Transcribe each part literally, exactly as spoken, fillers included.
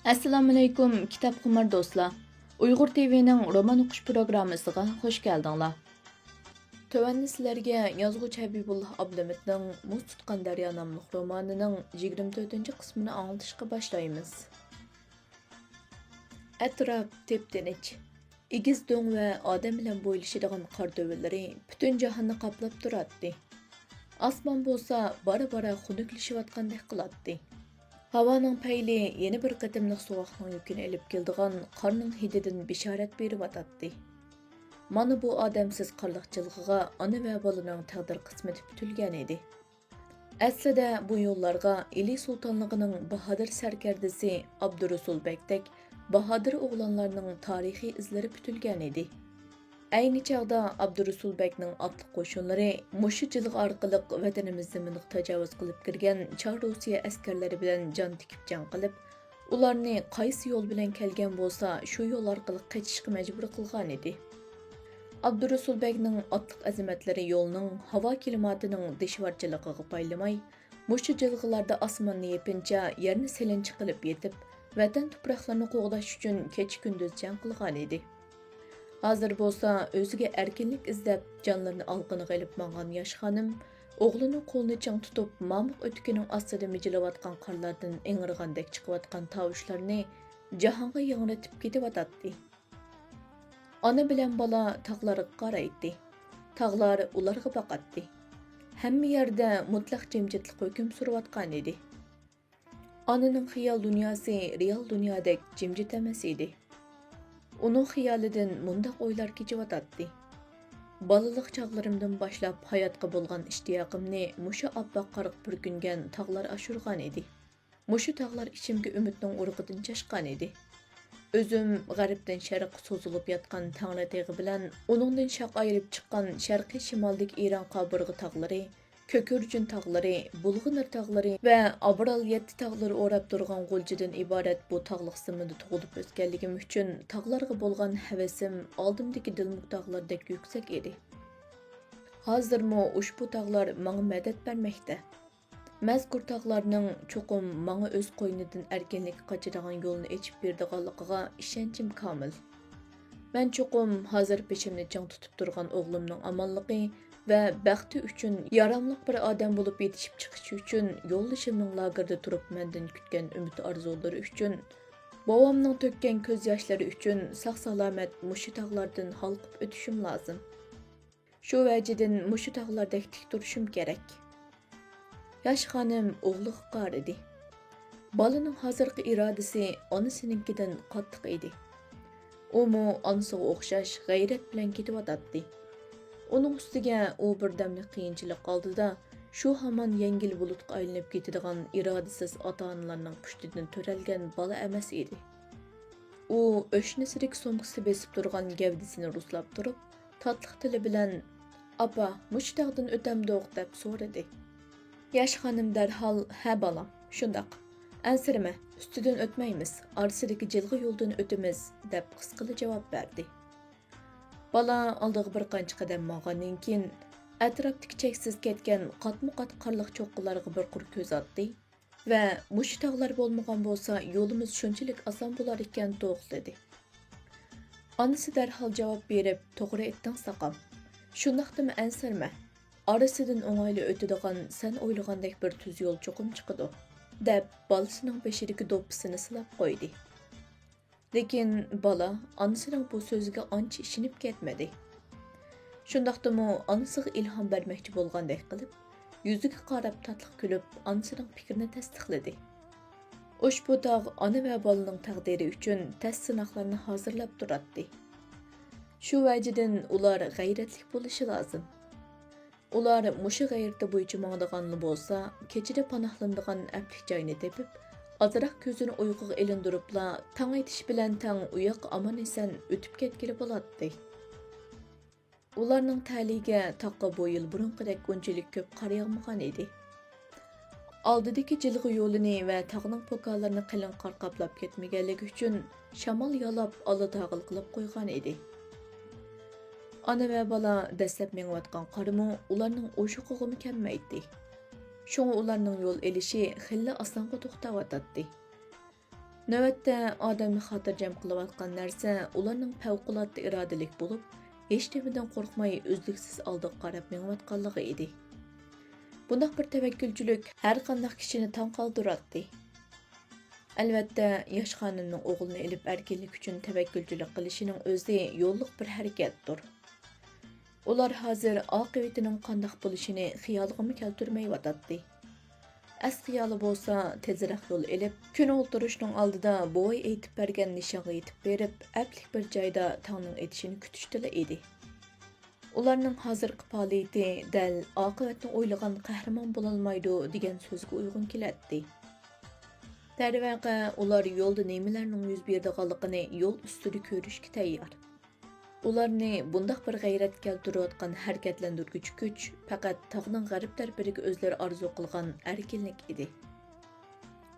ئەسسالامۇئەلەيكۇم، كىتابخۇمار دوستلار! ئۇيغۇر تىۋىنىڭ رومان ئوقۇش پروگراممىسىغا خۇش كەلدىڭلار. تۆۋەندە سىلەرگە يازغۇچى ھەبىبۇللا ئابلىمىتنىڭ مۇز تۇتقان دەريا ناملىق رومانىنىڭ يىگىرمە تۆتىنچى قىسمىنى ئاڭلىتىشقا باشلايمىز. ئەتراپ تىپتىنچ. ئېگىز دۆڭ ۋە ئادەم بىلەن بويلىشىدىغان قار دۆۋىلىرى پۈتۈن جاھاننى قاپلاپ تۇراتتى. ئاسمان بولسا بارا-بارا خۇنۈكلىشىۋاتقاندەك قىلاتتى. ھاۋانىڭ پەيلى يەنە بىر قېتىملىق سوغۇقنىڭ يۈكىنى ئېلىپ كېلىدىغان قارنىڭ ھىدىدىن بېشارەت بېرىۋاتاتتى. مانا بۇ ئادەمسىز قارلىق جىلغىغا ئانا ۋە بالىنىڭ تەقدىر قىسمىتى پۈتۈلگەنىدى. ئەسلىدە بۇ يوللارغا ئىلى سۇلتانلىقىنىڭ باھادىر سەركەردىسى ئابدۇرۇسۇل بەگدەك باھادىر ئوغلانلارنىڭ تارىخىي ئىزلىرى پۈتۈلگەنىدى. ئەينى چاغدا ئابدۇرۇسۇل بەگنىڭ ئاتلىق قوشۇنلىرى مۇشۇ جىلغا ئارقىلىق ۋەتىنىمىز زېمىنىغا تاجاۋۇز قىلىپ كىرگەن چار روسىيە ئەسكەرلىرى بىلەن جان تىكىپ جەڭ قىلىپ، ئۇلارنى قايسى يول بىلەن كەلگەن بولسا، شۇ يول ئارقىلىق قېچىشقا مەجبۇر قىلغانىدى. ئابدۇرۇسۇل بەگنىڭ ئاتلىق ئەزىمەتلىرى يولنىڭ ھاۋا كىلىماتىنىڭ دىشۋارچىلىقىغا پايلىماي، مۇشۇ جىلغىلاردا ئاسماننى يېپىنچا، يەرنى سېلىنچا قىلىپ يېتىپ، ۋەتەن تۇپراقلىرىنى قوغداش ئۈچۈن كېچە-كۈندۈز جەڭ قىلغانىدى. ھازىر بولسا ئۆزىگە ئەركىنلىك ئىزدەپ، جانلىرىنى ئالقىنىغا ئېلىپ ماڭغان ياش خانىم ئوغلىنىڭ قولىنى چىڭ تۇتۇپ، مامۇق ئۆتۈكىنىڭ ئاستىدا مىجىللىۋاتقان قارلاردىن ئىڭرىغاندەك چىقىۋاتقان تاۋۇشلارنى جاھانغا ياڭرىتىپ كېتىۋاتاتتى. ئانا بىلەن بالا تاغلارغا قارايتتى. تاغلار ئۇلارغا باقاتتى. ھەممە يەردە مۇتلەق جىمجىتلىق ھۆكۈم سۈرۈۋاتقانىدى. ئانىنىڭ خىيال دۇنياسى رېئال دۇنيادەك جىمجىت ئەمەس ئىدى. ئۇنىڭ خىيالىدىن مۇنداق ئويلار كېچىۋاتاتتى. بالىلىق چاغلىرىمدىن باشلاپ ھاياتقا بولغان ئىشتىياقىمنى مۇشۇ ئاپئاق قارغا پۈركۈنگەن تاغلار ئاشۇرغانىدى. مۇشۇ تاغلار ئىچىمگە ئۈمىدنىڭ ئۇرۇقىدىن چاچقانىدى. ئۆزۈم غەربتىن شەرققە سوزۇلۇپ ياتقان تەڭرىتېغى بىلەن ئۇنىڭدىن شاخ ئايرىپ چىققان شەرقىي شىمالدىكى ئىران قابۇرغا تاغلىرى، كۆكۈرجۈن تاغلىرى، بۇلغىنىر تاغلىرى ۋە ئابرال يەتتە تاغلىرى ئوراپ تۇرغان غۇلجىدىن ئىبارەت بۇ تاغلىق زېمىندا تۇغۇلۇپ ئۆسكەنلىكىم ئۈچۈن تاغلارغا بولغان ھەۋىسىم ئالدىمدىكى دىلمۇك تاغلىرىدەك يۈكسەك ئىدى. ھازىرمۇ ئۇشبۇ تاغلار ماڭا مەدەت بەرمەكتە. مەزكۇر تاغلارنىڭ چوقۇم ماڭا ئۆز قوينىدىن ئەركىنلىككە قاچىدىغان يولنى ئېچىپ بېرىدىغانلىقىغا ئىشەنچىم كامىل. مەن چوقۇم ھازىر بېشىمنى چىڭ تۇتۇپ تۇرغان ئوغلۇمنىڭ ئامانلىقى ۋە بەختى ئۈچۈن ياراملىق بىر ئادەم بولۇپ يېتىشىپ چىقىشى ئۈچۈن، يولدىشىمنىڭ لاگېردا تۇرۇپ مەندىن كۈتكەن ئۈمىد ئارزۇلىرى ئۈچۈن، بوۋامنىڭ تۆككەن كۆز ياشلىرى ئۈچۈن ساق-سالامەت مۇشۇ تاغلاردىن ھالقىپ ئۆتۈشۈم لازىم. شۇ ۋەجىدىن مۇشۇ تاغلاردەك تىك تۇرۇشۇم كېرەك. ياش خانىم ئوغلىغا قارىدى. بالىنىڭ ھازىرقى ئىرادىسى ئانىسىنىڭكىدىن قاتتىق ئىدى. ئۇمۇ ئانىسىغا ئوخشاش غەيرەت بىلەن كېتىۋاتاتتى. ئۇنىڭ ئۈستىگە ئۇ بىردەملىك قىيىنچىلىق ئالدىدا شۇ ھامان يەڭگىل بۇلۇتقا ئايلىنىپ كېتىدىغان ئىرادىسىز ئاتا-ئانىلارنىڭ پۇشتىدىن تۆرەلگەن بالا ئەمەس ئىدى. ئۇ ئۆشنىسىدىكى سومكىسى بېسىپ تۇرغان گەۋدىسىنى رۇسلاپ تۇرۇپ، تاتلىق تىلى بىلەن، «ئاپا، مۇشۇ تاغدىن ئۆتەمدۇق؟» دەپ سورىدى. ياش خانىم دەرھال، «ھە، بالام، شۇنداق. ئەنسىرىمە، ئۈستىدىن ئۆتمەيمىز، ئارىسىدىكى جىلغا يولدىن ئۆتىمىز» دەپ قىسقىلا جاۋاب بەردى. بالا ئالدىغا بىر قانچە قەدەم ماڭغاندىن كېيىن، ئەتراپتىكى چەكسىز كەتكەن قاتمۇ-قات قارلىق چوققىلارغا بىر قۇر كۆز ئاتتى. ۋە مۇشۇ تاغلار بولمىغان بولسا يولىمىز شۇنچىلىك ئاسان بولار ئىكەن توق دېدى. ئانىسى دەرھال جاۋاب بېرىپ، توغرا ئېيتتىڭ ساقام. شۇنداقتىمۇ ئەنسىرىمە. ئارىسىدىن ئوڭايلا ئۆتىدىغان سەن ئويلىغاندەك بىر تۈز يول چوقۇم چىقىدۇ، دەپ بالىسىنىڭ بېشىدىكى دوپپىسىنى سىلاپ قويدى. لېكىن بالا ئانىسىنىڭ بۇ سۆزىگە ئانچە ئىشىنىپ كەتمىدى. شۇنداقتىمۇ ئانىسىغا ئىلھام بەرمەكچى بولغاندەك قىلىپ، يۈزىگە قاراپ تاتلىق كۈلۈپ، ئانىسىنىڭ پىكرىنى تەستىقلىدى. ئۇشبۇ تاغ ئانا ۋە بالىنىڭ تەقدىرى ئۈچۈن تەس سىناقلارنى ھازىرلاپ تۇراتتى. شۇ ۋەجىدىن ئۇلار غەيرەتلىك بولۇشى لازىم. ئۇلار مۇشۇ غەيرىتى بويىچە ماڭىدىغانلا بولسا، كېچىدە پاناھلىنىدىغان ئەپلىك جاينى تېپىپ، ئازراق كۆزىنى ئۇيقۇغا ئىلىندۇرۇپلا، تاڭ ئېتىش بىلەن تەڭ ئۇ ياققا ئامان-ئېسەن ئۆتۈپ كەتكىلى بولاتتى. ئۇلارنىڭ تەلىيىگە تاغقا بۇ يىل بۇرۇنقىدەك ئۇنچىلىك كۆپ قار ياغمىغان ئىدى. ئالدىدىكى جىلغا يولىنى ۋە تاغنىڭ پوكانلىرىنى قېلىن قار قاپلاپ كەتمىگەنلىكى ئۈچۈن، شامال يالاپ، ئالا-تاغىل قىلىپ قويغان ئىدى. ئانا ۋە بالا دەسلەپ مېڭىۋاتقان قارمۇ ئۇلارنىڭ ئوشۇقىغىمۇ كەلمەيتتى. شۇڭا ئۇلارنىڭ يول ئېلىشى خېلىلا ئاسانغا توختاۋاتاتتى. نۆۋەتتە ئادەمنى خاتىرجەم قىلىۋاتقان نەرسە ئۇلارنىڭ پەۋقۇلئاددە ئىرادىلىك بولۇپ، ھېچنېمىدىن قورقماي ئۈزلۈكسىز ئالدىغا قاراپ مېڭىۋاتقانلىقى ئىدى. بۇنداق بىر تەۋەككۈلچىلىك ھەرقانداق كىشىنى تاڭ قالدۇراتتى. ئەلۋەتتە، ياش خانىمنىڭ ئوغلىنى ئېلىپ ئەركىنلىك ئۈچۈن تەۋەككۈلچىلىك قىلىشىنىڭ ئۆزى يوللۇق بىر ھەرىكەتتۇر. ئۇلار ھازىر ئاقىۋىتىنىڭ قانداق بولۇشىنى خىيالىغىمۇ كەلتۈرمەيۋاتاتتى. ئەس خىيالى بولسا تېزرەك يول ئېلىپ، كۈن ئولتۇرۇشنىڭ ئالدىدا بوۋاي ئېيتىپ بەرگەن نىشانغا يېتىپ بېرىپ، ئەپلىك بىر جايدا تاڭنىڭ ئېتىشىنى كۈتۈشتىلا ئىدى. ئۇلارنىڭ ھازىرقى پائالىيىتى دەل ئاقىۋەتنى ئويلىغان قەھرىمان بولالمايدۇ دېگەن سۆزگە ئۇيغۇن كېلەتتى. دەرۋەقە، ئۇلار يولدا نېمىلەرنىڭ يۈز بېرىدىغانلىقىنى يول ئۈستىدە كۆرۈشكە تەييار. ئۇلارنى بۇنداق بىر غەيرەت كەلتۈرۈۋاتقان ھەرىكەتلەندۈرگۈچى كۈچ پەقەت تاغنىڭ غەرب تەرىپىدىكى ئۆزلىرى ئارزۇ قىلغان ئەركىنلىك ئىدى.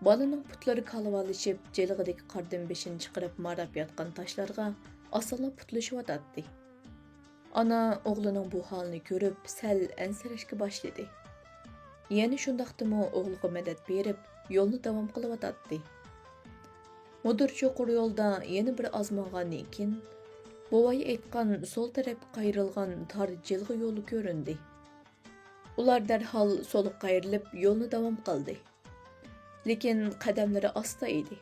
بالىنىڭ پۇتلىرى كالىۋالىشىپ، جىلغىدىكى قاردىن بېشىنى چىقىرىپ ماراپ ياتقان تاشلارغا ئاسانلا پۇتلىشىۋاتاتتى. ئانا ئوغلىنىڭ بۇ ھالىنى كۆرۈپ، سەل ئەنسىرەشكە باشلىدى. يەنە شۇنداقتىمۇ ئوغلىغا مەدەت بېرىپ، يولنى داۋام قىلىۋاتاتتى. مۇدىر چوقۇر يولدا يەنە بىر ئاز ماڭغاندىن كېيىن، بوۋاي ئېيتقان سول تەرەپكە قايرىلغان تار جىلغا يولى كۆرۈندى. ئۇلار دەرھال سولغا قايرىلىپ، يولنى داۋام قىلدى. لېكىن قەدەملىرى ئاستا ئىدى.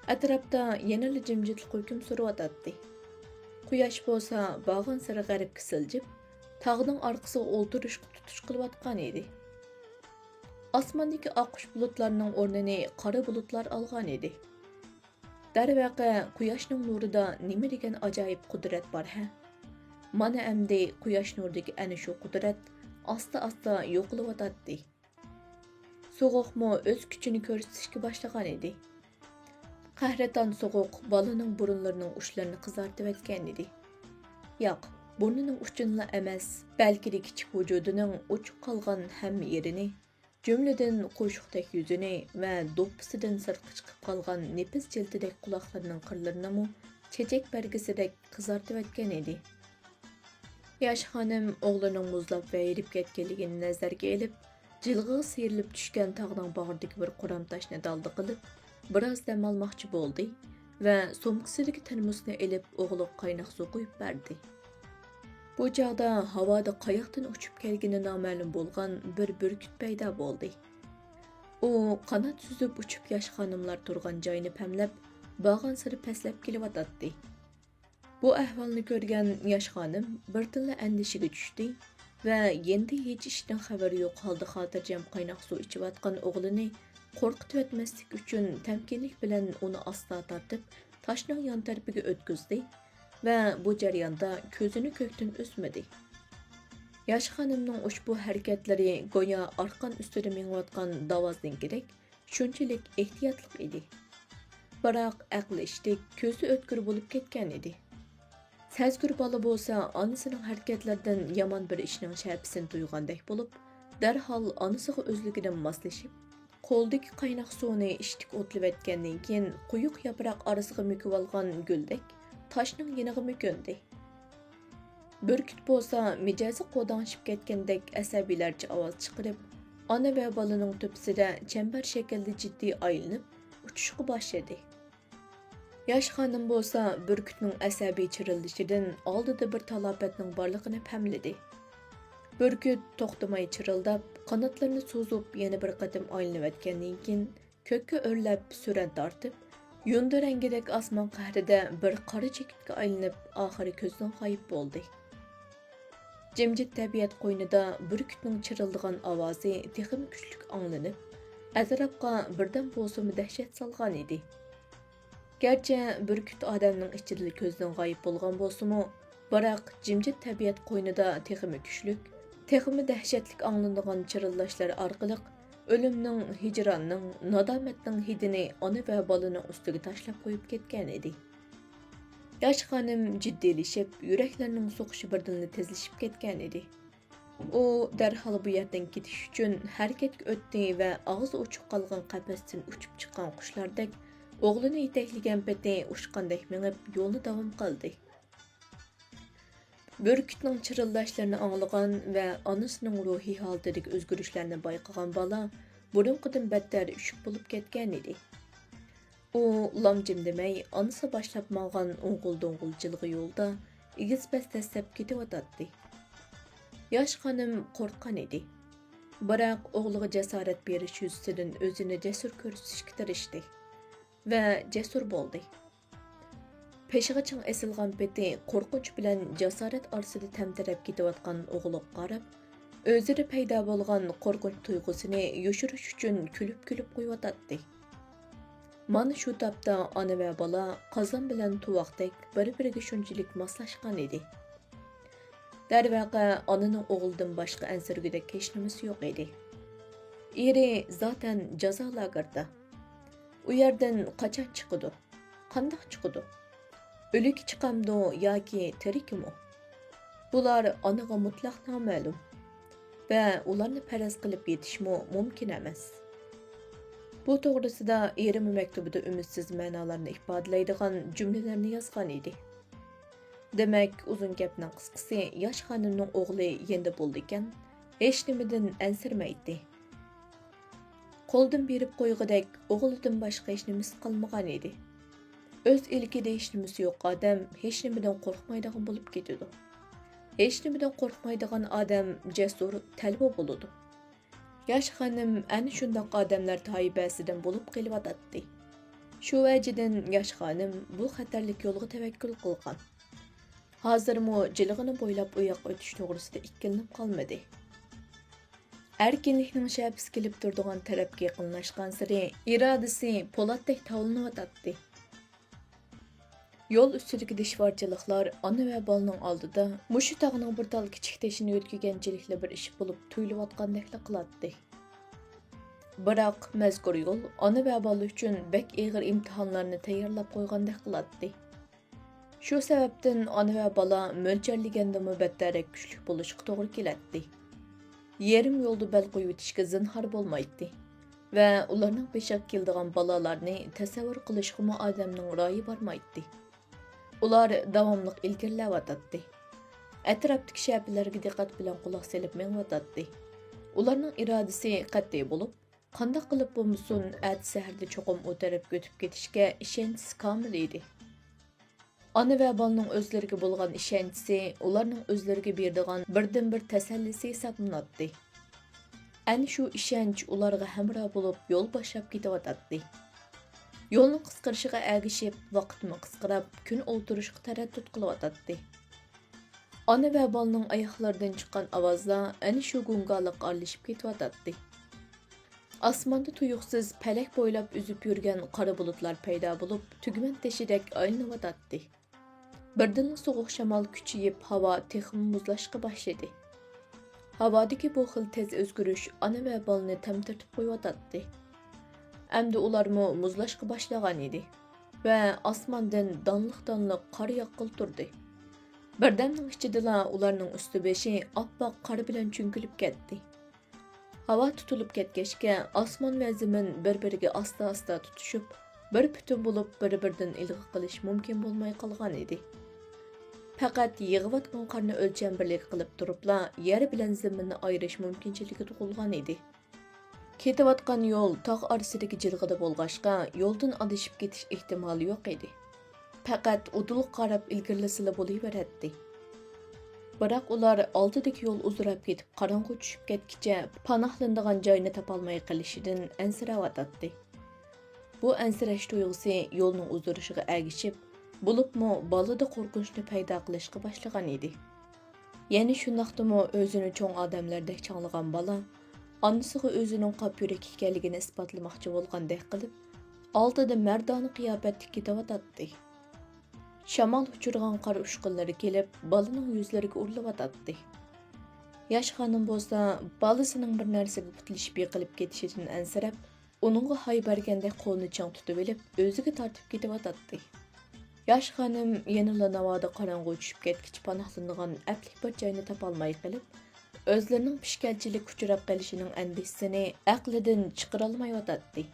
ئەتراپتا يەنىلا جىمجىتلىق ھۆكۈم سۈرۈۋاتاتتى. قۇياش بولسا بارغانسېرى غەربكە سىلجىپ، تاغنىڭ ئارقىسىغا ئولتۇرۇشقا تۇتۇش قىلىۋاتقان ئىدى. ئاسماندىكى ئاققۇچ بۇلۇتلارنىڭ ئورنىنى قارا بۇلۇتلار ئالغان ئىدى. دەرۋەقە، قۇياشنىڭ نۇرىدا نېمە دېگەن ئاجايىپ قۇدرەت بار ھە! مانا ئەمدى قۇياش نۇرىدىكى ئەنە شۇ قۇدرەت ئاستا-ئاستا يوقىلىۋاتاتتى. سوغۇقمۇ ئۆز كۈچىنى كۆرسىتىشكە باشلىغان ئىدى. قەھرىتان سوغۇق بالىنىڭ بۇرۇنلىرىنىڭ ئۇچلىرىنى قىزارتىۋەتكەن ئىدى. ياق، بۇرنىنىڭ ئۇچىنىلا ئەمەس، بەلكىدە كىچىك ۋۇجۇدىنىڭ ئوچۇق قالغان ھەممە يېرىنى، جۈملىدىن قوشۇقتەك يۈزىنى ۋە دوپپىسىدىن سىرتقا چىقىپ قالغان نېپىز جىلدىدەك قۇلاقلىرىنىڭ قىرلىرىنىمۇ چېچەك بەرگىسىدەك قىزارتىۋەتكەن ئىدى. ياش خانىم ئوغلىنىڭ مۇزلاپ ۋە ھېرىپ كەتكەنلىكىنى نەزەرگە ئېلىپ، جىلغىغا سىيرىلىپ چۈشكەن تاغنىڭ باغرىدىكى بىر قورام تاشنى دالدا قىلىپ، بىراز دەم ئالماقچى بولدى ۋە سومكىسىدىكى تېرموسنى ئېلىپ، ئوغلىغا قايناق سۇ قۇيۇپ بەردى. بۇ چاغدا ھاۋادا قاياقتىن ئۇچۇپ كەلگىنى نامەلۇم بولغان بىر بۈركۈت پەيدا بولدى. ئۇ قانات سۈزۈپ ئۇچۇپ ياش خانىملار تۇرغان جاينى پەملەپ، بارغانسېرى پەسلەپ كېلىۋاتاتتى. بۇ ئەھۋالنى كۆرگەن ياش خانىم بىردىنلا ئەندىشىگە چۈشتى ۋە يېنىدا ھېچ ئىشتىن خەۋىرى يوق ھالدا خاتىرجەم قايناق سۇ ئىچىۋاتقان ئوغلىنى قورقۇتۇۋەتمەسلىك ئۈچۈن تەمكىنلىك بىلەن ئۇنى ئاستا تارتىپ، تاشنىڭ يان تەرىپىگە ئۆتكۈزدى ۋە بۇ جەرياندا كۆزىنى كۆكتىن ئۈزمىدى. ياش خانىمنىڭ ئۇشبۇ ھەرىكەتلىرى گويا ئارقان ئۈستىدە مېڭىۋاتقان داۋازنىڭكىدەك شۇنچىلىك ئېھتىياتلىق ئىدى. بىراق ئەقلى ئىشتىك، كۆزى ئۆتكۈر بولۇپ كەتكەن ئىدى. سەزگۈر بالا بولسا ئانىسىنىڭ ھەرىكەتلىرىدىن يامان بىر ئىشنىڭ شەپىسىنى تۇيغاندەك بولۇپ، دەرھال ئانىسىغا ئۆزلۈكىدىن ماسلىشىپ، قولىدىكى قايناق سۇنى ئىشتىك ئوتلىۋەتكەندىن كېيىن، قويۇق ياپراق ئارىسىغا مۆكۈۋالغان گۈلدەك تاشنىڭ يېنىغا مۆكۈندى. بۈركۈت بولسا مىجەزى قوداڭشىپ كەتكەندەك ئەسەبىيلەرچە ئاۋاز چىقىرىپ، ئانا ۋە بالىنىڭ تۆپىسىدە چەمبەر شەكىلدە جىددىي ئايلىنىپ، ئۇچۇشقا باشلىدى. ياش خانىم بولسا بۈركۈتنىڭ ئەسەبىي چىرىلدىشىدىن ئالدىدا بىر تالاپەتنىڭ بارلىقىنى پەملىدى. بۈركۈت توختىماي چىرىلداپ، قاناتلىرىنى سوزۇپ، يەنە بىر قېتىم ئايلىنىۋەتكەندىن كېيىن، كۆككە ئۆرلەپ سۈرەن تارتىپ، يۇندى رەڭگىدەك ئاسمان قەھرىدە بىر قارا چېكىتكە ئايلىنىپ، ئاخىرى كۆزدىن غايىب بولدى. جىمجىت تەبىئەت قوينىدا بۈركۈتنىڭ چىرىلدىغان ئاۋازى تېخىمۇ كۈچلۈك ئاڭلىنىپ، ئەتراپقا بىردەم بولسىمۇ دەھشەت سالغان ئىدى. گەرچە بۈركۈت ئادەمنىڭ ئىچىدىلا كۆزدىن غايىب بولغان بولسىمۇ، بىراق جىمجىت تەبىئەت قوينىدا تېخىمۇ كۈچلۈك، تېخىمۇ دەھشەتلىك ئاڭلىنىدىغان چىرىلداشلار ئارقىلىق ئۆلۈمنىڭ، ھىجراننىڭ، نادامەتنىڭ ھىدىنى ئانا ۋە بالىنىڭ ئۈستىگە تاشلاپ قويۇپ كەتكەن ئىدى. ياش خانىم جىددىيلىشىپ، يۈرەكلىرىنىڭ سوقۇشى بىردىنلا تېزلىشىپ كەتكەن ئىدى. ئۇ دەرھال بۇ يەردىن كېتىش ئۈچۈن ھەرىكەتكە ئۆتتى ۋە ئاغزى ئوچۇق قالغان قەپەستىن ئۇچۇپ چىققان قۇشلاردەك ئوغلىنى يېتەكلىگەن پېتى ئۇچقاندەك مېڭىپ يولنى داۋام قىلدى. بۈركۈتنىڭ چىرىلداشلىرىنى ئاڭلىغان ۋە ئانىسىنىڭ روھىي ھالىتىدىكى ئۆزگىرىشلەرنى بايقىغان بالا بۇرۇنقىدىن بەتتەر ئۈششۈك بولۇپ كەتكەن ئىدى. ئۇ لام-جىم دېمەي، ئانىسى باشلاپ ماڭغان ئوڭغۇل-دوڭغۇل جىلغا يولدا ئېگىز-پەس دەسسەپ كېتىۋاتاتتى. ياش خانىم قورققان ئىدى. بىراق ئوغلىغا جاسارەت بېرىش يۈزىسىدىن ئۆزىنى جەسۇر كۆرسىتىشكە تىرىشتى ۋە جەسۇر بولدى. پېشىغا چىڭ ئېسىلغان پېتى قورقۇنچ بىلەن جاسارەت ئارىسىدا تەمتىرەپ كېتىۋاتقان ئوغلىغا قاراپ، ئۆزىدە پەيدا بولغان قورقۇنچ تۇيغۇسىنى يوشۇرۇش ئۈچۈن كۈلۈپ-كۈلۈپ قويۇۋاتاتتى. مانا شۇ تاپتا ئانا ۋە بالا قازان بىلەن تۇۋاقتەك بىر-بىرىگە شۇنچىلىك ماسلاشقان ئىدى. دەرۋەقە، ئانىنىڭ ئوغلىدىن باشقا ئەنسىرىگۈدەك ھېچنېمىسى يوق ئىدى. ئېرى زاتەن جازا لاگېردا. ئۇ يەردىن قاچان چىقىدۇ؟ قانداق چىقىدۇ؟ ئۆلۈكى چىقامدۇ ياكى تىرىكىمۇ؟ بۇلار ئانىغا مۇتلەق نامەلۇم ۋە ئۇلارنى پەرەز قىلىپ يېتىشمۇ مۇمكىن ئەمەس. بۇ توغرىسىدا ئېرىمۇ مەكتۇبىدا ئۈمىدسىز مەنالارنى ئىپادىلەيدىغان جۈملىلەرنى يازغان ئىدى. دېمەك، ئۇزۇن گەپنىڭ قىسقىسى، ياش خانىمنىڭ ئوغلى يېنىدا بولىدىكەن، ھېچنېمىدىن ئەنسىرىمەيتتى. قولدىن بېرىپ قويغۇدەك ئوغلىدىن باشقا ھېچنېمىسى قالمىغان ئىدى. ئۆز ئىلكىدە ھېچنېمىسى يوق ئادەم ھېچنېمىدىن قورقمايدىغان بولۇپ كېتىدۇ. ھېچنېمىدىن قورقمايدىغان ئادەم جەسۇر، تەلۋە بولىدۇ. ياش خانىم ئەنە شۇنداق ئادەملەر تايىپەسىدىن بولۇپ قېلىۋاتاتتى. شۇ ۋەجىدىن ياش خانىم بۇ خەتەرلىك يولغا تەۋەككۈل قىلغان. ھازىرمۇ جىلغىنى بويلاپ ئۇ ياققا ئۆتۈش توغرىسىدا ئىككىلىنىپ قالمىدى. ئەركىنلىكنىڭ شەپىسى كېلىپ تۇرىدىغان تەرەپكە يېقىنلاشقانسېرى ئىرادىسى پولاتتەك تاۋلىنىۋاتاتتى. يول ئۈستىدىكى دىشۋارچىلىقلار ئانا ۋە بالىنىڭ ئالدىدا مۇشۇ تاغنىڭ بىر تال كىچىك تېشىنى يۆتكىگەنچىلىكلا بىر ئىش بولۇپ تۇيۇلۇۋاتقاندەكلا قىلاتتى. بىراق، مەزكۇر يول ئانا ۋە بالا ئۈچۈن بەك ئېغىر ئىمتىھانلارنى تەييارلاپ قويغاندەك قىلاتتى. شۇ سەۋەبتىن ئانا ۋە بالا مۆلچەرلىگەندىنمۇ بەتتەررەك كۈچلۈك بولۇشقا توغرا كېلەتتى. يېرىم يولدا بەل قويۇۋېتىشكە زىنھار بولمايتتى ۋە ئۇلارنىڭ بېشىغا كېلىدىغان بالالارنى تەسەۋۋۇر قىلىشقىمۇ ئادەمنىڭ رايى بارمايتتى. ئۇلار داۋاملىق ئىلگىرىلەۋاتاتتى. ئەتراپتىكى شەپىلەرگە دىققەت بىلەن قۇلاق سېلىپ مېڭىۋاتاتتى. ئۇلارنىڭ ئىرادىسى قەتئىي بولۇپ، قانداق قىلىپ بولمىسۇن، ئەتە سەھەردە چوقۇم ئۇ تەرەپكە ئۆتۈپ كېتىشكە ئىشەنچىسى كامىل ئىدى. ئانا ۋە بالىنىڭ ئۆزلىرىگە بولغان ئىشەنچىسى ئۇلارنىڭ ئۆزلىرىگە بېرىدىغان بىردىنبىر تەسەللىسى ھېسابلىناتتى. ئەنە شۇ ئىشەنچ ئۇلارغا ھەمراھ بولۇپ يول باشلاپ كېتىۋاتاتتى. يولنىڭ قىسقىرىشىغا ئەگىشىپ، ۋاقىتمۇ قىسقىراپ، كۈن ئولتۇرۇشقا تەرەددۇت قىلىۋاتاتتى. ئانا ۋە بالىنىڭ ئاياقلىرىدىن چىققان ئاۋازلار ئەنە شۇ گۇڭگالىققا ئارىلىشىپ كېتىۋاتاتتى. ئاسماندا تۇيۇقسىز پەلەك بويلاپ ئۈزۈپ يۈرگەن قارا بۇلۇتلار پەيدا بولۇپ، تۈگمەن تېشىدەك ئايلىنىۋاتاتتى. بىردىنلا سوغۇق شامال كۈچىيىپ، ھاۋا تېخىمۇ مۇزلاشقا باشلىدى. ھاۋادىكى بۇ خىل تېز ئۆزگىرىش ئانا ۋە بالىنى تەمتىرىتىپ قويۇۋاتاتتى. ئەمدى ئۇلارمۇ مۇزلاشقا باشلىغان ئىدى ۋە ئاسماندىن دانلىق-دانلىق قار ياغقىلى تۇردى. بىردەمنىڭ ئىچىدىلا ئۇلارنىڭ ئۈستى-بېشى ئاپئاق قار بىلەن چۈڭكىلىپ كەتتى. ھاۋا تۇتۇلۇپ كەتكەچكە، ئاسمان ۋە زېمىن بىر-بىرىگە ئاستا-ئاستا تۇتىشىپ، بىر پۈتۈن بولۇپ، بىر-بىرىدىن ئىلغا قىلىش مۇمكىن بولماي قالغان ئىدى. پەقەت يېغىۋاتقان قارنى ئۆلچەم بىرلىكى قىلىپ تۇرۇپلا، يەر بىلەن زېمىننى ئايرىش مۇمكىنچىلىكى تۇغۇلغان ئىدى. كېتىۋاتقان يول تاغ ئارىسىدىكى جىلغىدا بولغاچقا، يولدىن ئادىشىپ كېتىش ئېھتىمالى يوق ئىدى. پەقەت ئۇدۇلغا قاراپ ئىلگىرىلىسىلا بولۇۋېرەتتى. بىراق ئۇلار ئالدىدىكى يول ئۇزىراپ كېتىپ، قاراڭغۇ چۈشۈپ كەتكىچە پاناھلىنىدىغان جاينى تاپالماي قېلىشىدىن ئەنسىرەۋاتاتتى. بۇ ئەنسىرەش تۇيغۇسى يولنىڭ ئۇزىرىشىغا ئەگىشىپ، بولۇپمۇ بالىدا قورقۇنچنى پەيدا قىلىشقا باشلىغان ئىدى. يەنە شۇنداقتىمۇ ئۆزىنى چوڭ ئادەملەردەك چاغلىغان بالا ئانىسىغا ئۆزىنىڭ قاپ يۈرەك ئىكەنلىكىنى ئىسپاتلىماقچى بولغاندەك قىلىپ، ئالدىدا مەردانە قىياپەتتە كېتىۋاتاتتى. شامال ئۇچۇرغان قار ئۇچقۇنلىرى كېلىپ، بالىنىڭ يۈزلىرىگە ئۇرۇلۇۋاتاتتى. ياش خانىم بولسا بالىسىنىڭ بىر نەرسىگە پۇتلىشىپ يىقىلىپ كېتىشىدىن ئەنسىرەپ، ئۇنىڭغا ھاي بەرگەندەك قولىنى چىڭ تۇتۇۋېلىپ، ئۆزىگە تارتىپ كېتىۋاتاتتى. ياش خانىم يەنىلا ناۋادا قاراڭغۇ چۈشۈپ كەتكىچە پاناھلىنىدىغان ئەپلىك بىر جاينى تاپالماي قېلىپ، ئۆزلىرىنىڭ پىشكەلچىلىككە ئۇچراپ قېلىشىنىڭ ئەندىشىسىنى ئەقلىدىن چىقىرالمايۋاتاتتى.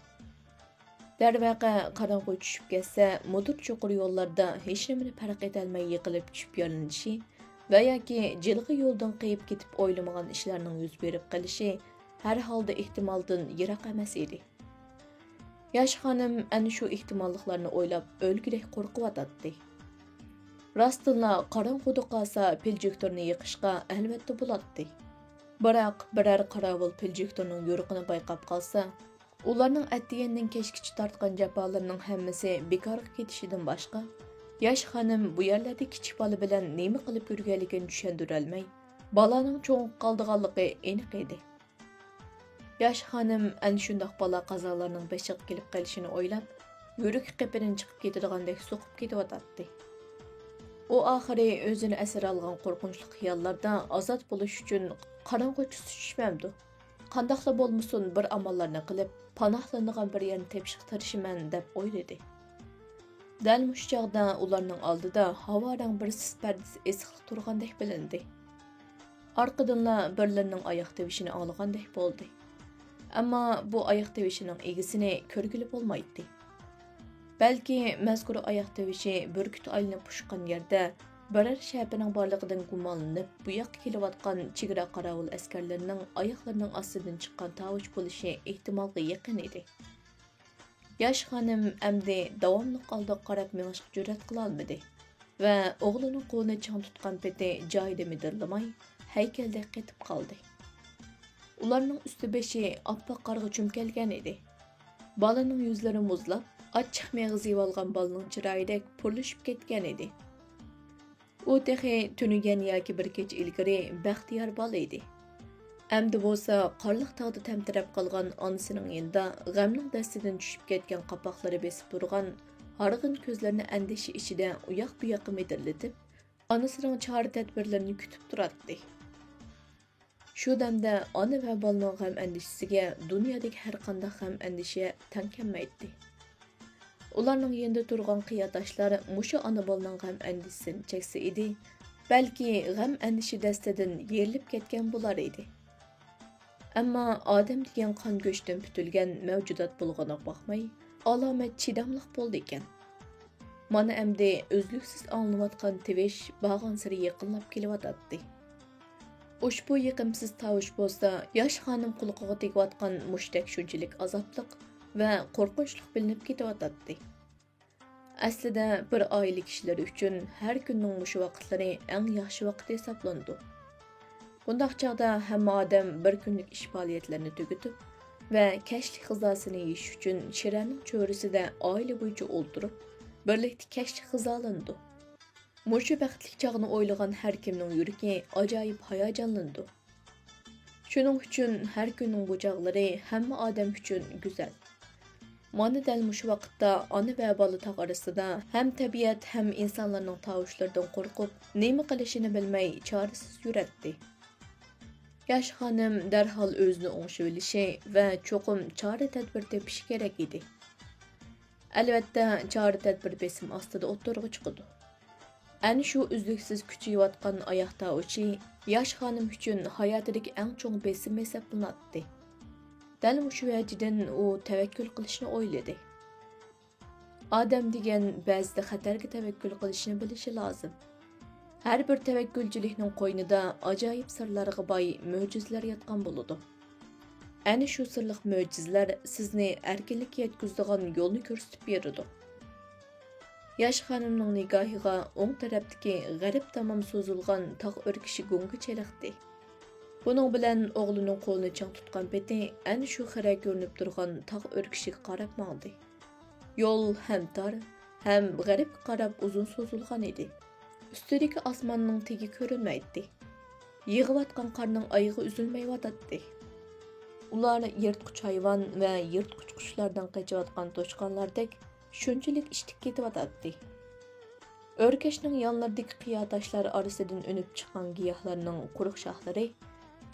دەرۋەقە، قاراڭغۇ چۈشۈپ كەتسە، مۇدۇر چوقۇر يوللاردا ھېچنېمىنى پەرق ئېتەلمەي يىقىلىپ چۈشۈپ يارىلىنىشى ۋە ياكى جىلغا يولدىن قېيىپ كېتىپ ئويلىمىغان ئىشلارنىڭ يۈز بېرىپ قېلىشى ھەر ھالدا ئېھتىمالدىن يىراق ئەمەس ئىدى. ياش خانىم ئەنە شۇ ئېھتىماللىقلارنى ئويلاپ ئۆلگۈدەك قورقۇۋاتاتتى. راستتىنلا قاراڭغۇدا قالسا پىلجۈكتۇرنى يېقىشقا ئەلۋەتتە بولاتتى. بىراق بىرەر قاراۋۇل پىلجۈكتۇرنىڭ يورۇقىنى بايقاپ قالسا، ئۇلارنىڭ ئەتىگەندىن كەچكىچە تارتقان جاپالىرىنىڭ ھەممىسى بىكارغا كېتىشىدىن باشقا، ياش خانىم بۇ يەرلەردە كىچىك بالا بىلەن نېمە قىلىپ يۈرگەنلىكىنى چۈشەندۈرەلمەي، بالانىڭ چوڭىيىپ قالىدىغانلىقى ئېنىق ئىدى. ياش خانىم ئەنە شۇنداق بالا-قازالارنىڭ بېشىغا كېلىپ قېلىشىنى ئويلاپ، يۈرىكى قېپىدىن چىقىپ كېتىدىغاندەك سوقۇپ كېتىۋاتاتتى. ئۇ ئاخىرى ئۆزىنى ئەسىر ئالغان قورقۇنچلۇق خىياللاردا ئازاد بولۇش ئۈچۈن قاراڭغۇچە سۇ چۈشمەمدۇ؟ قانداقلا بولمىسۇن، بىر ئاماللارنى قىلىپ، پاناھلىنىدىغان بىر يەرنى تېپىشقا تىرىشىمەن، دەپ ئويلىدى. دەل مۇشۇ چاغدا ئۇلارنىڭ ئالدىدا ھاۋا رەڭ بىر سىس پەردىسى ئېسىقلىق تۇرغاندەك بىلىندى. ئارقىدىنلا بىرلىرىنىڭ ئاياق تىۋىشىنى ئاڭلىغاندەك بولدى. ئەمما بۇ ئاياق تىۋىشىنىڭ ئىگىسىنى كۆرگىلى بولمايتتى. بەلكى مەزكۇر ئاياق تىۋىشى بۈركۈت ئايلىنىپ ئۇچقان يەردە بىرەر شەپىنىڭ بارلىقىدىن گۇمانلىنىپ، بۇ ياققا كېلىۋاتقان چېگرا قاراۋۇل ئەسكەرلىرىنىڭ ئاياقلىرىنىڭ ئاستىدىن چىققان تاۋۇش بولۇشى ئېھتىمالغا يېقىن ئىدى. ياش خانىم ئەمدى داۋاملىق ئالدىغا قاراپ مېڭىشقا جۈرئەت قىلالمىدى ۋە ئوغلىنىڭ قولىنى چىڭ تۇتقان پېتى جايىدا مىدىرلىماي، ھەيكەلدەك قېتىپ قالدى. ئۇلارنىڭ ئۈستى بېشى ئاپئاق قارغا چۆمگەن ئىدى. بالىنىڭ يۈزلىرى مۇزلاپ، ئاچچىق مېغىز يەۋالغان بالىنىڭ چىرايىدەك پۇرلىشىپ كەتكەن ئىدى. ئۇ تېخى تۈنۈگۈن ياكى بىر كېچە ئىلگىرى بەختىيار بالا ئىدى. ئەمدى بولسا قارلىق تاغدا تەمتىرەپ قالغان ئانىسىنىڭ يېنىدا غەمنىڭ دەستىدىن چۈشۈپ كەتكەن قاپاقلىرى بېسىپ تۇرغان ھارغىن كۆزلىرىنى ئەندىشە ئىچىدە ئۇياق بۇياققا مىدىرلىتىپ، ئانىسىنىڭ چارە-تەدبىرلىرىنى كۈتۈپ تۇراتتى. شۇ دەمدە ئانا ۋە بالىنىڭ غەم-ئەندىشىسىگە دۇنيادىكى ھەرقانداق غەم-ئەندىشە تەڭ كەلمەيتتى. ئۇلارنىڭ يېنىدا تۇرغان قىياداشلار مۇشۇ ئانا-بالىنىڭ غەم-ئەندىشىسىنى چەكسە ئىدى، بەلكى غەم-ئەندىشە دەستىدىن يېرىلىپ كەتكەن بولار ئىدى. ئەمما ئادەم دېگەن قان-گۆشتىن پۈتۈلگەن مەۋجۇدات بولغىنىغا باقماي، ئالامەت چىداملىق بولىدىكەن. مانا ئەمدى ئۈزلۈكسىز ئاڭلىنىۋاتقان تىۋىش بارغانسېرى يېقىنلاپ كېلىۋاتاتتى. ئۇشبۇ يېقىمسىز تاۋۇش بولسا ياش خانىم قۇلىقىغا تېگىۋاتقان مۇشتەك شۇنچىلىك ئازابلىق ۋە قورقۇنچلۇق بىلىنىپ كېتىۋاتاتتى. ئەسلىدە بىر ئائىلە كىشىلىرى ئۈچۈن ھەر كۈننىڭ مۇشۇ ۋاقىتلىرى ئەڭ ياخشى ۋاقىت ھېسابلىنىدۇ. بۇنداق چاغدا ھەممە ئادەم بىر كۈنلۈك ئىش پائالىيەتلىرىنى تۈگىتىپ ۋە كەچلىك غىزاسىنى يېيىش ئۈچۈن شىرەنىڭ چۆرىسىدە ئائىلە بويىچە ئولتۇرۇپ، بىرلىكتە كەچلىك غىزالىنىدۇ. مۇشۇ بەختلىك چاغنى ئويلىغان ھەر كىمنىڭ يۈرىكى ئاجايىپ ھاياجانلىنىدۇ. شۇنىڭ ئۈچۈن ھەر كۈننىڭ بۇ چاغلىرى ھەممە ئادەم ئۈچۈن گۈزەل. مانا دەل مۇشۇ ۋاقىتتا ئانا ۋە بالا تاغ ئارىسىدا ھەم تەبىئەت، ھەم ئىنسانلارنىڭ تاۋۇشلىرىدىن قورقۇپ، نېمە قىلىشىنى بىلمەي چارىسىز يۈرەتتى. ياش خانىم دەرھال ئۆزىنى ئوڭشىۋېلىشى ۋە چوقۇم چارە-تەدبىر تېپىشى كېرەك ئىدى. ئەلۋەتتە، چارە-تەدبىر بېسىم ئاستىدا ئوتتۇرىغا چىقىدۇ. ئەنە شۇ ئۈزلۈكسىز كۈچىيىۋاتقان ئاياق تاۋۇشى ياش خانىم ئۈچۈن ھاياتىدىكى ئەڭ چوڭ بېسىم ھېسابلىناتتى. دەل مۇشۇ ۋەجىدىن ئۇ تەۋەككۈل قىلىشنى ئويلىدى. ئادەم دېگەن بەزىدە خەتەرگە تەۋەككۈل قىلىشنى بىلىشى لازىم. ھەر بىر تەۋەككۈلچىلىكنىڭ قوينىدا ئاجايىپ سىرلارغا باي مۆجىزىلەر ياتقان بولىدۇ. ئەنە شۇ سىرلىق مۆجىزىلەر سىزنى ئەركىنلىككە يەتكۈزىدىغان يولنى كۆرسىتىپ بېرىدۇ. ياش خانىمنىڭ نىگاھىغا ئوڭ تەرەپتىكى غەرب تامام سوزۇلغان تاغ ئۆركىشى گۇڭگا چېلىقتى. بۇنىڭ بىلەن ئوغلىنىڭ قولىنى چىڭ تۇتقان پېتى ئەنە شۇ خىرە كۆرۈنۈپ تۇرغان تاغ ئۆركىشىگە قاراپ ماڭدى. يول ھەم تار، ھەم غەربكە قاراپ ئۇزۇن سوزۇلغان ئىدى. ئۈستىدىكى ئاسماننىڭ تېگى كۆرۈنمەيتتى. يېغىۋاتقان قارنىڭ ئايىغى ئۈزۈلمەيۋاتاتتى. ئۇلار يىرتقۇچ ھايۋان ۋە يىرتقۇچ قۇشلاردىن قېچىۋاتقان توشقانلاردەك شۇنچىلىك ئىشتىك كېتىۋاتاتتى. ئۆركەشنىڭ يانلىرىدىكى قىيا تاشلار ئارىسىدىن ئۈنۈپ چىققان گىياھلارنىڭ قۇرۇق شاخلىرى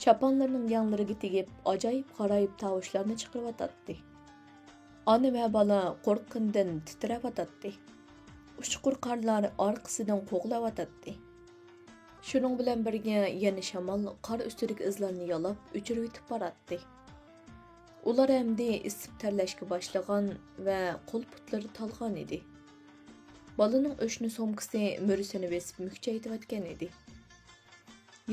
چاپانلىرىنىڭ يانلىرىغا تېگىپ، ئاجايىپ غارايىپ تاۋۇشلارنى چىقىرىۋاتاتتى. ئانا ۋە بالا قورققىنىدىن تىترەۋاتاتتى. ئۇچقۇر قارلار ئارقىسىدىن قوغلاۋاتاتتى. شۇنىڭ بىلەن بىرگە يەنە شامال قار ئۈستىدىكى ئىزلارنى يالاپ ئۆچۈرۈۋېتىپ باراتتى. ئۇلار ئەمدى ئىسسىپ تەرلەشكە باشلىغان ۋە قول-پۇتلىرى تالغان ئىدى. بالىنىڭ ئۆشنە سومكىسى مۈرىسىنى بېسىپ مۈكچەيتىۋەتكەن ئىدى.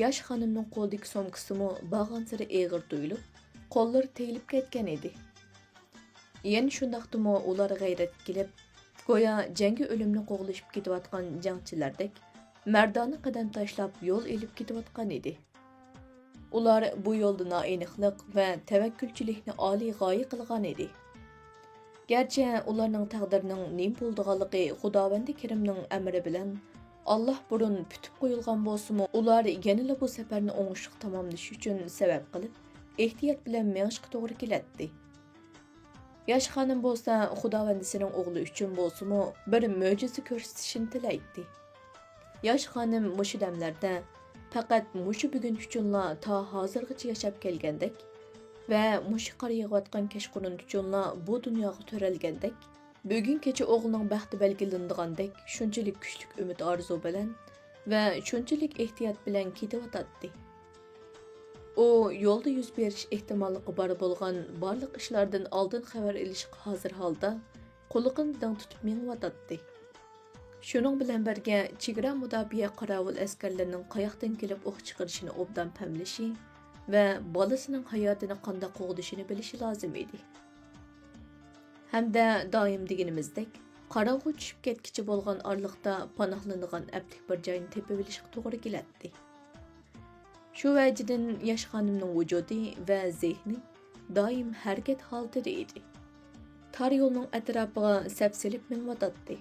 ياش خانىمنىڭ قولىدىكى سومكىسىمۇ بارغانسېرى ئېغىر تۇيۇلۇپ، قوللىرى تېيىلىپ كەتكەن ئىدى. يەنە شۇنداقتىمۇ ئۇلار غەيرەتكە كېلىپ، گويا جەڭگە ئۆلۈمنى قوغلىشىپ كېتىۋاتقان جەڭچىلەردەك مەردانە قەدەم تاشلاپ يول ئېلىپ كېتىۋاتقان ئىدى. ئۇلار بۇ يولدا نائېنىقلىق ۋە تەۋەككۈلچىلىكنى ئالىي غايە قىلغان ئىدى. گەرچە ئۇلارنىڭ تەقدىرىنىڭ نېمە بولىدىغانلىقى خۇداۋەندى كېرىمنىڭ ئەمرى بىلەن ئاللاھ بۇرۇن پۈتۈپ قويۇلغان بولسىمۇ، ئۇلار يەنىلا بۇ سەپەرنى ئوڭۇشلۇق تاماملىشى ئۈچۈن سەۋەب قىلىپ، ئېھتىيات بىلەن مېڭىشقا توغرا كېلەتتى. ياش خانىم بولسا خۇداۋەندىسىنىڭ ئوغلى ئۈچۈن بولسىمۇ بىر مۆجىزە كۆرسىتىشىنى تىلەيتتى. ياش خانىم مۇشۇ دەملەردە پەقەت مۇشۇ بۈگۈن ئۈچۈنلا تا ھازىرغىچە ياشاپ كەلگەندەك ۋە مۇشۇ قار يېغىۋاتقان كەچقۇرۇن ئۈچۈنلا بۇ دۇنياغا تۆرەلگەندەك، بۈگۈن كېچە ئوغلىنىڭ بەختى بەلگىلىنىدىغاندەك شۇنچىلىك كۈچلۈك ئۈمىد ئارزۇ بىلەن ۋە شۇنچىلىك ئېھتىيات بىلەن كېتىۋاتاتتى. ئۇ يولدا يۈز بېرىش ئېھتىماللىقى بار بولغان بارلىق ئىشلاردىن ئالدىن خەۋەر ئېلىشقا ھازىر ھالدا قۇلىقىنى دىڭ تۇتۇپ مېڭىۋاتاتتى. شۇنىڭ بىلەن بىرگە، چېگرا مۇداپىئە قاراۋۇل ئەسكەرلىرىنىڭ قاياقتىن كېلىپ ئوق چىقىرىشىنى ئوبدان پەملىشى ۋە بالىسىنىڭ ھاياتىنى قانداق قوغدىشىنى بىلىشى لازىم ئىدى. ھەمدە دائىم دېگىنىمىزدەك، قاراڭغۇ چۈشۈپ كەتكىچە بولغان ئارىلىقتا پاناھلىنىدىغان ئەپلىك بىر جاينى تېپىۋېلىشقا توغرا كېلەتتى. شۇ ۋەجىدىن ياش خانىمنىڭ ۋۇجۇدى ۋە زېھنى دائىم ھەرىكەت ھالىتىدە ئىدى. تار يولنىڭ ئەتراپىغا سەپسېلىپ مېڭىۋاتاتتى.